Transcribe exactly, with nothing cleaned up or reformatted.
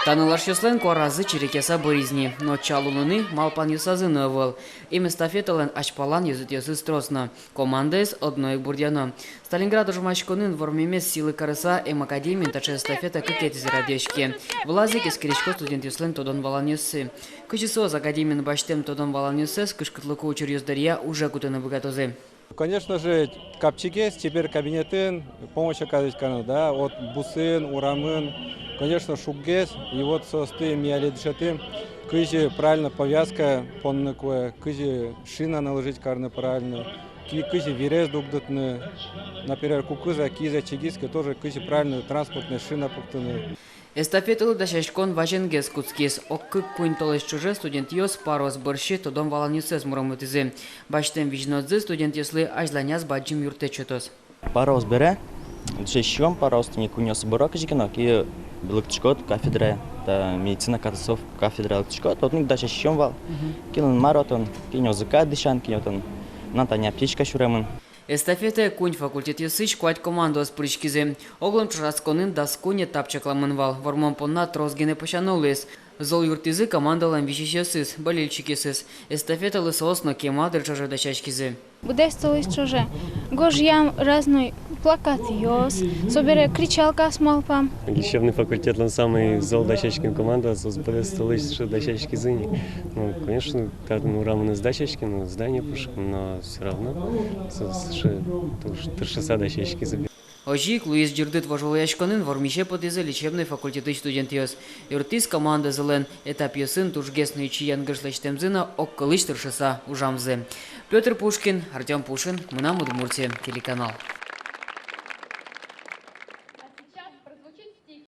Та нылашъёслэн куаразы черекъяса быриз ни, но чал улыны малпанъёсазы но ӧвӧл. Им эстафеталэн азьпалан ёзэтъёсыз трос но, командаез одно ик бурдъяно. Сталинград ожмаськонын вормемез сӥлы карыса, эм академиын таӵе эстафета кыкетӥзэ радъяське. Вылаз ик эскерисько студентъёслэн тодон-валанъёссы. Кызьы соос академиын басьтэм тодон-валанъёссэс кышкытлыко учыръёс дыръя уже кутыны быгатозы. Конечно же, капчигес чебер кабинетын помощь оказывать карыны, да, вот бусын, урамын, конечно, шуггес, и вот соосты ми али дышетӥм, кызьы правильно повязка понны кулэ, кызьы шина наложить карыны правильно, ки-, кызьы вирез дугдытыны, например, кукыз-а, киыз-а чигиз ке, тоже кызьы правильно транспортной шина пуктыны. Эстафеталы дасяськон вазенгес кутскиз. Ог кык-куинь толэзь ӵоже студентъёс параос бӧрсьы тодон-валанъёссэс муромытӥзы. Басьтэм визьнодзы студентъёслы азьланяз бадӟым юрттэт сётоз. Параос бере дышетскиськом, параос тӥни куиньёс быро кызьы ке но, ки лыктӥськод кафедрае, та медицина катастроф кафедрае лыктӥськод, отын ик дасяськиськом вал. Мгм. Кинлэн мар отын, кин озьы ке дӥсян, кин отын, на, тани аптечка сюремын. Эстафетае куинь факультетъёсысь куать командаос пыриськизы. Оглом ӵошатсконын дас куинь этап чакламын вал. Вормон понна трос гинэ пӧсяно луиз. Зол юрттӥзы командалэн висисьёсыз, болельщикъёсыз. Эстафеталы соос но кема дыр ӵоже дасяськизы. Быдэс толэзь ӵоже гожъям разной плакатъёс, собере кричалкаос малпам. Лечебный факультетлэн самый зол дасяськем команда, соос быдэс толэзь ӵоже дасяськизы ни. Ну, конечно, татын урамын ӧз дасяське, но здание пушкын, но всё равно соос сыӵе туж тыршыса дасяськизы. Озьы ик луиз ӟырдыт вожвылъяськонын, вормисе потӥзы лечебной факультетысь студентъёс. Юрттӥз командазылэн этапъёсын тужгес но ичи янгыш лэсьтэмзы но, огкылысь тыршыса ужамзы. Пётр Пушкин, Артём Пушин, «Мынам Удмуртие» телеканал.